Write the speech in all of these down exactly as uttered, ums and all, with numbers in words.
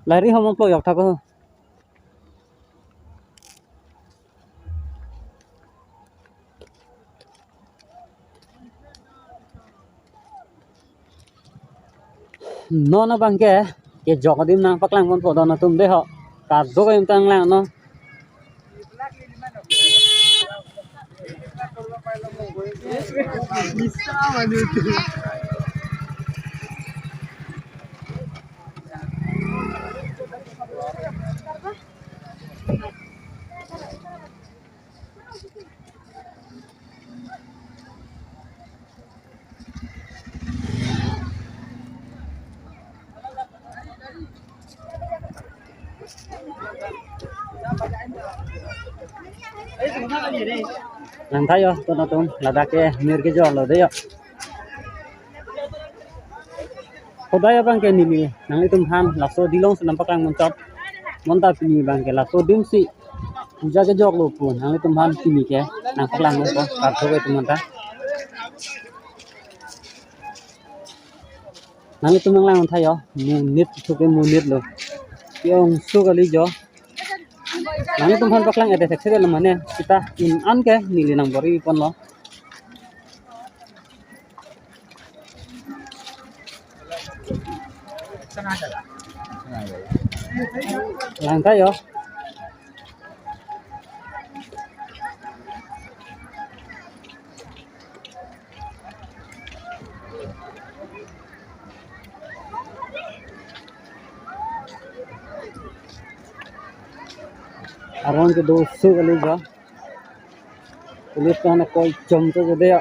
Lari hom plojak thak ho. Non abangke kejok adim nangpaklang ponpo don atum de ho. Kadokave adim ta nanglang non. Nangthayo, ton atum, ladak ke mir kejor lo de ho. Hodai abangke neli nanglitum aphan laso dilong si nangpaklang monchot. Bonta pini abangke laso adim si puja kejok lo pu nanglitum aphan pini ke nangpaklang monchot, kadokave atum bonta. Nanglitum nanglang thayo, monit thu ke monit lo. Ke-ongso kali jo. Nanglitum aphan paklang ete thekse lo mane, seta in an ke neli nangbor-i ponlo. Lang thayo. Arong kedo su kali jo. Police kan koi chom to gede ya.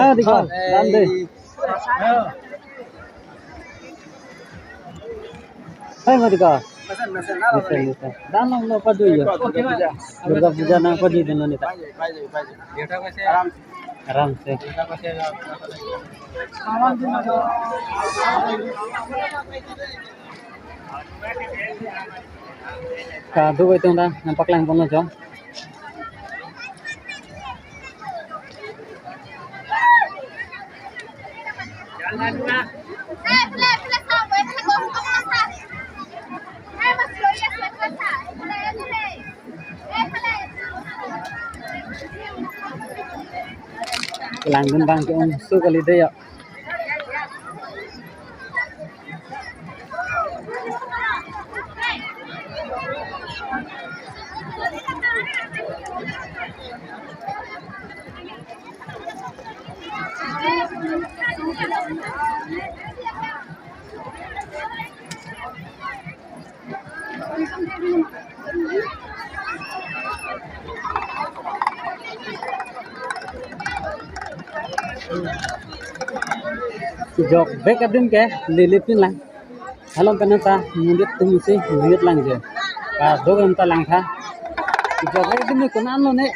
Ah, dikha, dan de. Hai, Madika. Mesen, mesen, nalo. Mesen, mesen. Dan long lo padu ya. Durga Puja. Durga Puja nang padu dan lo neta. Aram se. Aram se. Kadokave atum ta nangpaklang ponlo jo. Langdun abang ke ongso kali dei ya. Jok bek adim ke lele pin lang. Halom pen ta mundit atum si mundit lang je. Kadokave ta lang tha. Jok bek adim ke konat lo ne.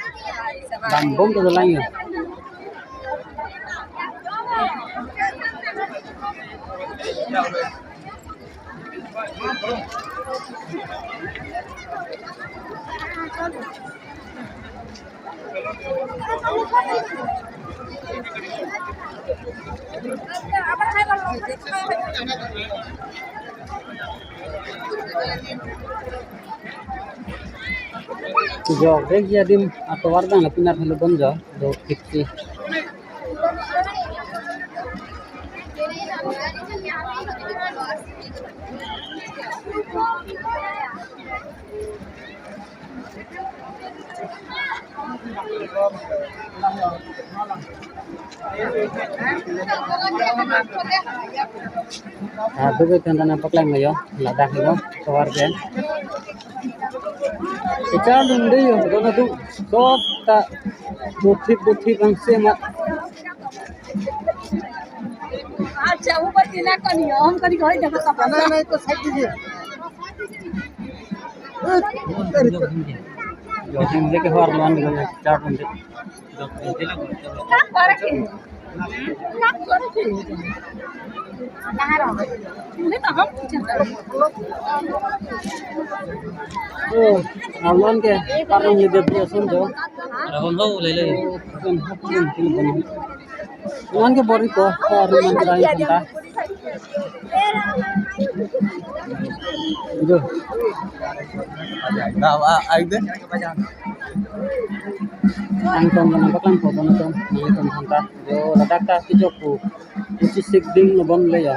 Dambom to lang ya. Jok bek adim atovar abang lapen arlo bon jo do fifty. Ah, duk itu nangpaklang lo yo, ladak lo, keluar ke. Icha dun dei yo, dona tu, sop ta, buthip buthip ang semat. अच्छा, ऊपर टीला को नहीं, हम कहीं कोई जगह का नहीं, नहीं, तो साइड दीजिए। Jok bek ke hor man lo, char pun dei. Kak parking. Kak parking. Kah ro? Ini to hum. Oh, alon ke parking ni dei dia sun jo. Arahon ho lele. Kan hapun tin bon. Alon ke bor-i ko, parking man kedai ta. Ijo. Dawa, ai de. Angtong nangpaklang po, angtong, angtong than ta. Jo, ladak ta kejok pu. Uchi sik ding lo bon le ya.